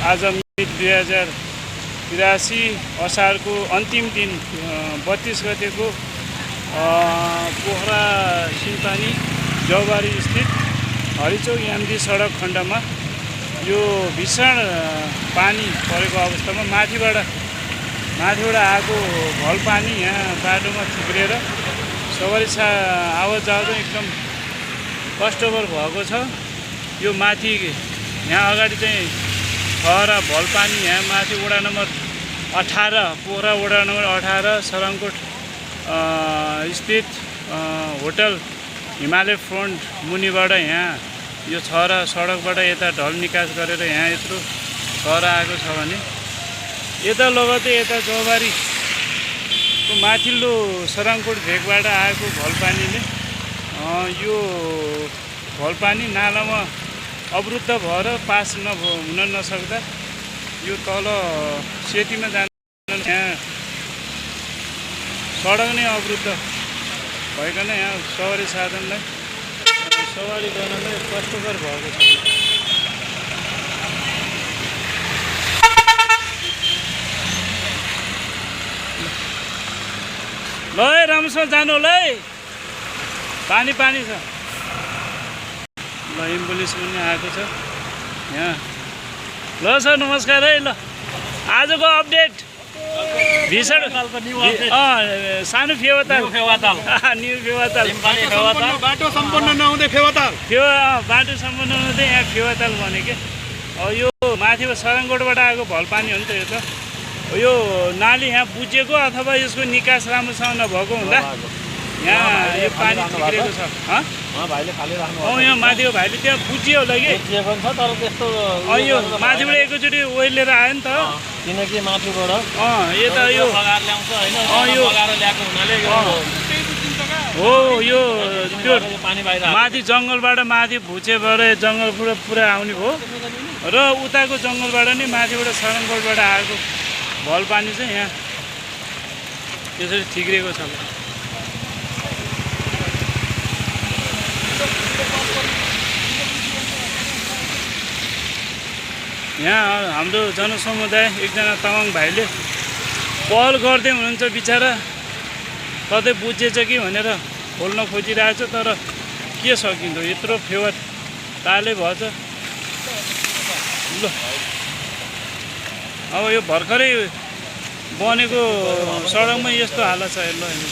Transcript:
आज मिति 2083 असारको अन्तिम दिन 32 गतेको पोखरा सिन्पानी जौबारी स्थित हरिचौक यामदी सडक खण्डमा यो भीषण पानी परेको अवस्थामा माथिबाट आएको भल पानी यहाँ बाटोमा थुप्रेर सवारी आवत जावत एकदम कष्टकर भएको छ। यो माथि यहाँ अगाडि चाहिँ खहरा भल पानी यहाँ माथि वडा नम्बर 18 पोखरा वडा नम्बर 18 सरङकोट स्थित होटल हिमालय फ्रन्ट मुनिबाट यहाँ यो छहरा सडकबाट यता ढल निकास गरेर यहाँ यत्रो छहरा आएको छ भने यता लगतै यता जौबारीको माथिल्लो सरङकोट भेगबाट आएको भल पानीले यो भल पानी नालामा अवरुद्ध भएर पास हुन नसक्दा यो तल सेतीमा जान यहाँ सडक नै अवरुद्ध भइकन यहाँ सवारी साधनलाई सवारी गर्नलाई कष्टकर भएको छ। ल है राम्रोसँग जानु होला है, पानी छ। ल एम्बुलेन्स पनि आएको छ यहाँ। ल सर नमस्कार है। ल आजको अपडेट भीषण सानो फेवाताल न्यू फेवाताल बाटो सम्पन्न नहुँदै फेवाताल बाटो सम्पन्न नहुँदै यहाँ फेवाताल भने के यो माथि सरङकोटबाट आएको भल पानी हो नि त। यो त यो नाली यहाँ बुझेको अथवा यसको निकास राम्रोसँग नभएको हुँदा यहाँ यो पानी थिक्रेको छ। यहाँ माथिको भाइले त्यहाँ बुझियो होला कि यो माथिबाट एकैचोटि ओइलेर आयो नि त, किनकि माथिबाट यता यो हो यो त्यो माथि जङ्गलबाट माथि भुचे भएर जङ्गल पुरा आउने भयो र उताको जङ्गलबाट नै माथिबाट सरङकोटबाट आएको भल पानी चाहिँ यहाँ त्यसरी थिक्रिएको छ। यहाँ हाम्रो जनसमुदाय एकजना तामाङ भाइले पहल गर्दै हुनुहुन्छ, बिचरा कतै बुझेछ कि भनेर खोल्न खोजिरहेछ, तर के सकिन्छ यत्रो फेवा तालै भएछ। ल अब यो भर्खरै बनेको सडकमा यस्तो हालत छ। ल